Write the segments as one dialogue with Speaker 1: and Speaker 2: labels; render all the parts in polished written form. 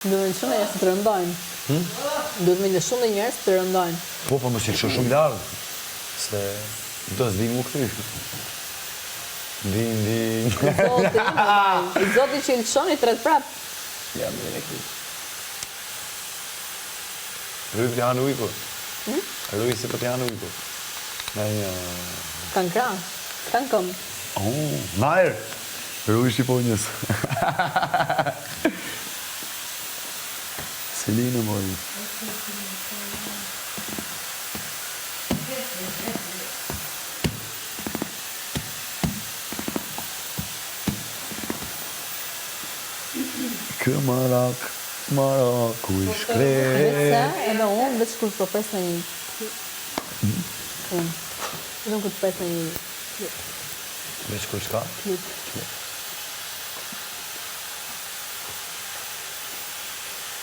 Speaker 1: Duhet shumë njerëz të rëndojnë. Hmm? Duhet me shumë njerëz të rëndojnë.
Speaker 2: Po, po mos i lësho shumë larg, se do s'di mu kthy. Din, din.
Speaker 1: Zoti, i zoti që i lëshon i tret prap.
Speaker 2: Ja, më e kthy. Ruj po t'han ujku. Hmm? Ruj se po t'han ujku. Në një...
Speaker 1: Kanë krah, kanë këmbë.
Speaker 2: Oh, në ajër. Ruj shqiponjës. Selina moj. Kë marak, maraku i shkret.
Speaker 1: Veç se, edhe unë, veç kur po pres në një... Hmm? Unë. Edhe unë kur të pres në një...
Speaker 2: Veç kur çka?
Speaker 1: Klip.
Speaker 2: Klip.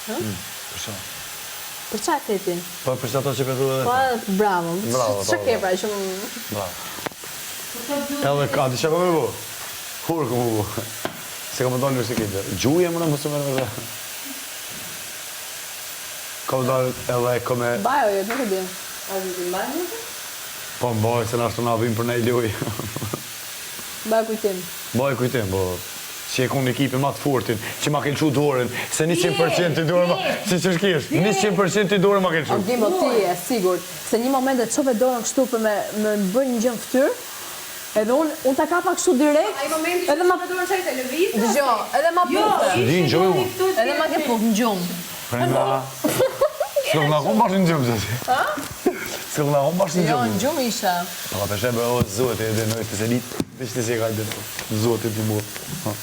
Speaker 2: Hmm, për
Speaker 1: ça? Për ça e the ti?
Speaker 2: Po, për ça ato që pe edhe
Speaker 1: Po, bravo.
Speaker 2: Bravo,
Speaker 1: Që ke pra, që më...
Speaker 2: Bravo. Edhe ka, di që ka me bu? Kur ka me bu? Se ka më dalë në si këtë. Gjuje më në mësë me në Ka më dalë edhe ka me...
Speaker 1: Bajo, jetë, nuk e di.
Speaker 3: A di të mbaj më?
Speaker 2: Po mbaj, se në ashtu na vim për në lojë.
Speaker 1: Mbaj kujtim.
Speaker 2: Mbaj kujtim, po. Që e kun ekipin ma të fortin, që ma ke lëshu dorën, se 100% ti dorën ma... Si që shkish, 100% ti dorën ma ke lëshu.
Speaker 1: O Gimbo, ti e sigurt, se një moment e çove dorën kështu për me, me bërë një gjë në fytyrë, edhe unë, unë ta kapa kështu direkt,
Speaker 3: Ai momenti që
Speaker 1: edhe ma...
Speaker 3: çove dorën çaj të lëvizë?
Speaker 1: Dëgjo, edhe ma
Speaker 3: Jo,
Speaker 1: puthë.
Speaker 2: Di në gjumë unë.
Speaker 1: Edhe ma ke puth në gjumë.
Speaker 2: Prenda. S'ko nga kom bash në gjumë, zoti.
Speaker 1: Ha?
Speaker 2: S'ko nga kom bash në
Speaker 1: Jo,
Speaker 2: gjumë.
Speaker 1: në gjumë isha.
Speaker 2: Po ka peshe bro, o zoti e dënoj të se ditë, veç të si e ka dënoj. Zoti ti mua. Ha.